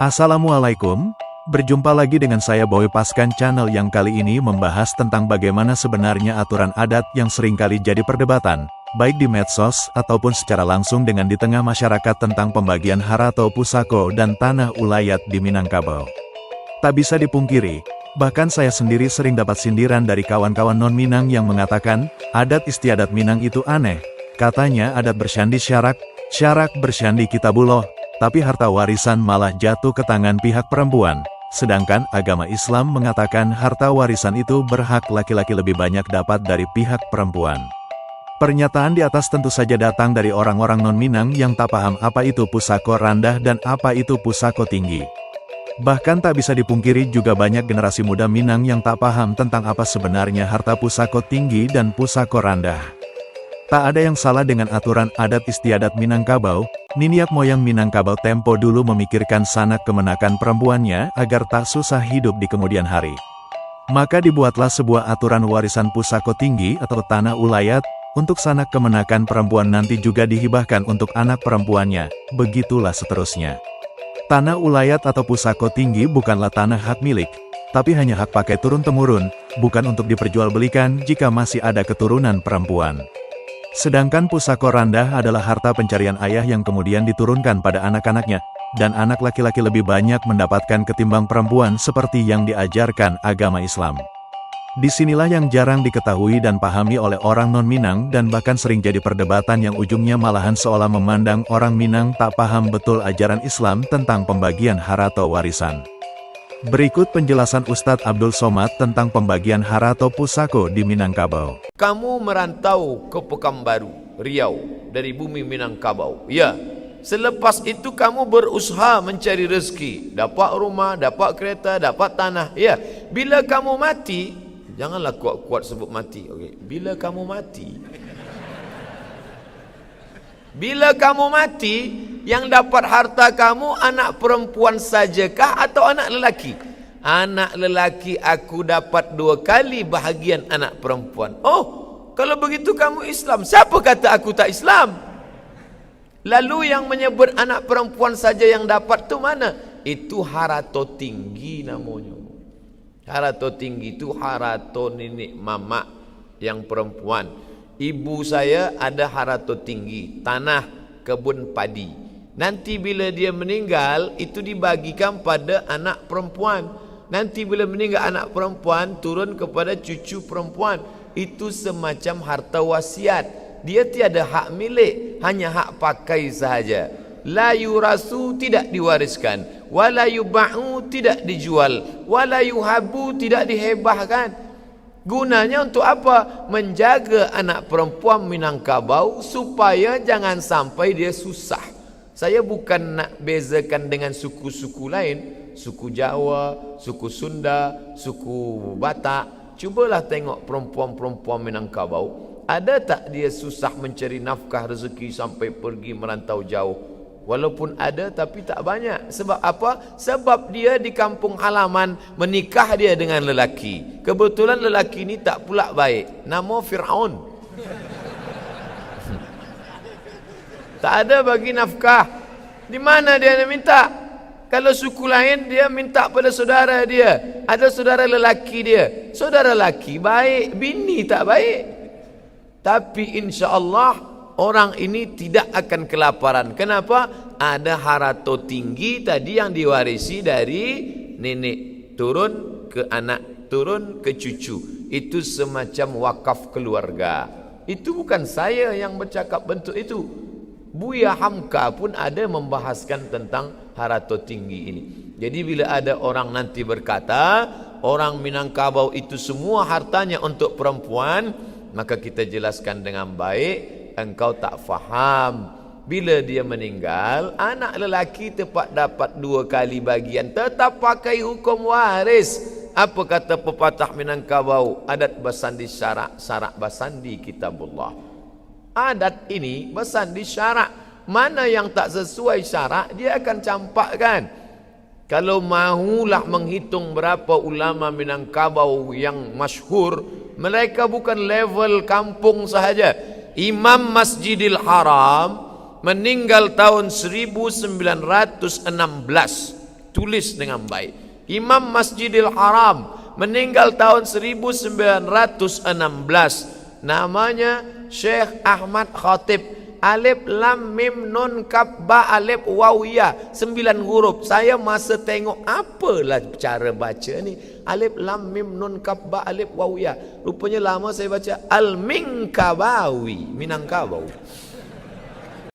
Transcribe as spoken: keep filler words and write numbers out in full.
Assalamualaikum, berjumpa lagi dengan saya Boy Paskan. Channel yang kali ini membahas tentang bagaimana sebenarnya aturan adat yang seringkali jadi perdebatan, baik di medsos ataupun secara langsung dengan di tengah masyarakat tentang pembagian harato pusako dan tanah ulayat di Minangkabau. Tak bisa dipungkiri, bahkan saya sendiri sering dapat sindiran dari kawan-kawan non-Minang yang mengatakan, adat istiadat Minang itu aneh. Katanya adat bersyandi syarak, syarak bersyandi kitabullah, tapi harta warisan malah jatuh ke tangan pihak perempuan. Sedangkan agama Islam mengatakan harta warisan itu berhak laki-laki lebih banyak dapat dari pihak perempuan. Pernyataan di atas tentu saja datang dari orang-orang non-Minang yang tak paham apa itu pusako randah dan apa itu pusako tinggi. Bahkan tak bisa dipungkiri juga banyak generasi muda Minang yang tak paham tentang apa sebenarnya harta pusako tinggi dan pusako randah. Tak ada yang salah dengan aturan adat istiadat Minangkabau, niniak moyang Minangkabau tempo dulu memikirkan sanak kemenakan perempuannya agar tak susah hidup di kemudian hari. Maka dibuatlah sebuah aturan warisan pusako tinggi atau tanah ulayat, untuk sanak kemenakan perempuan nanti juga dihibahkan untuk anak perempuannya, begitulah seterusnya. Tanah ulayat atau pusako tinggi bukanlah tanah hak milik, tapi hanya hak pakai turun-temurun, bukan untuk diperjualbelikan jika masih ada keturunan perempuan. Sedangkan pusako randah adalah harta pencarian ayah yang kemudian diturunkan pada anak-anaknya, dan anak laki-laki lebih banyak mendapatkan ketimbang perempuan seperti yang diajarkan agama Islam. Di sinilah yang jarang diketahui dan pahami oleh orang non-Minang dan bahkan sering jadi perdebatan yang ujungnya malahan seolah memandang orang Minang tak paham betul ajaran Islam tentang pembagian harato warisan. Berikut penjelasan Ustadz Abdul Somad tentang pembagian harato pusako di Minangkabau. Kamu merantau ke Pekanbaru, Riau, dari bumi Minangkabau. Ya, selepas itu kamu berusaha mencari rezeki, dapat rumah, dapat kereta, dapat tanah. Ya, bila kamu mati, janganlah kuat-kuat sebut mati. Okey, bila kamu mati, bila kamu mati, yang dapat harta kamu anak perempuan sajakah atau anak lelaki? Anak lelaki aku dapat dua kali bahagian anak perempuan. Oh, kalau begitu kamu Islam. Siapa kata aku tak Islam? Lalu yang menyebut anak perempuan saja yang dapat tu mana? Itu harato tinggi namonyo. Harato tinggi tu harato niniak mamak yang perempuan. Ibu saya ada harato tinggi, tanah, kebun padi. Nanti bila dia meninggal, itu dibagikan pada anak perempuan. Nanti bila meninggal anak perempuan, turun kepada cucu perempuan. Itu semacam harta wasiat. Dia tiada hak milik, hanya hak pakai sahaja. La yurasu, tidak diwariskan. Wala yuba'u, tidak dijual. Wala yuhabu, tidak dihibahkan. Gunanya untuk apa? Menjaga anak perempuan Minangkabau supaya jangan sampai dia susah. Saya bukan nak bezakan dengan suku-suku lain, suku Jawa, suku Sunda, suku Batak. Cubalah tengok perempuan-perempuan Minangkabau. Ada tak dia susah mencari nafkah rezeki sampai pergi merantau jauh? Walaupun ada, tapi tak banyak. Sebab apa? Sebab dia di kampung halaman menikah dia dengan lelaki. Kebetulan lelaki ni tak pulak baik. Namo Firaun. Tak ada bagi nafkah. Di mana dia nak minta? Kalau suku lain, dia minta pada saudara dia. Ada saudara lelaki dia. Saudara lelaki baik, bini tak baik. Tapi insya Allah, orang ini tidak akan kelaparan. Kenapa? Ada harato tinggi tadi yang diwarisi dari nenek, turun ke anak, turun ke cucu. Itu semacam wakaf keluarga. Itu bukan saya yang bercakap bentuk itu. Buya Hamka pun ada membahaskan tentang harato tinggi ini. Jadi, bila ada orang nanti berkata, orang Minangkabau itu semua hartanya untuk perempuan, maka kita jelaskan dengan baik, engkau tak faham. Bila dia meninggal, anak lelaki tepat dapat dua kali bagian, tetap pakai hukum waris. Apa kata pepatah Minangkabau, adat basandi syarak, syarak basandi kitabullah. Adat ini basandi syarak. Mana yang tak sesuai syarak, dia akan campakkan. Kalau mahulah menghitung berapa ulama Minangkabau yang masyhur, mereka bukan level kampung sahaja. Imam Masjidil Haram meninggal tahun seribu sembilan ratus enam belas. Tulis dengan baik. Imam Masjidil Haram, meninggal tahun seribu sembilan ratus enam belas. Namanya Syekh Ahmad Khatib. Alif, lam, mim, nun, kaf, ba, alif, waw, ya. Sembilan huruf. Saya masa tengok, apalah cara baca ni? Alif, lam, mim, nun, kaf, ba, alif, waw, ya. Rupanya lama saya baca Al-Minkabawi, Minangkabau.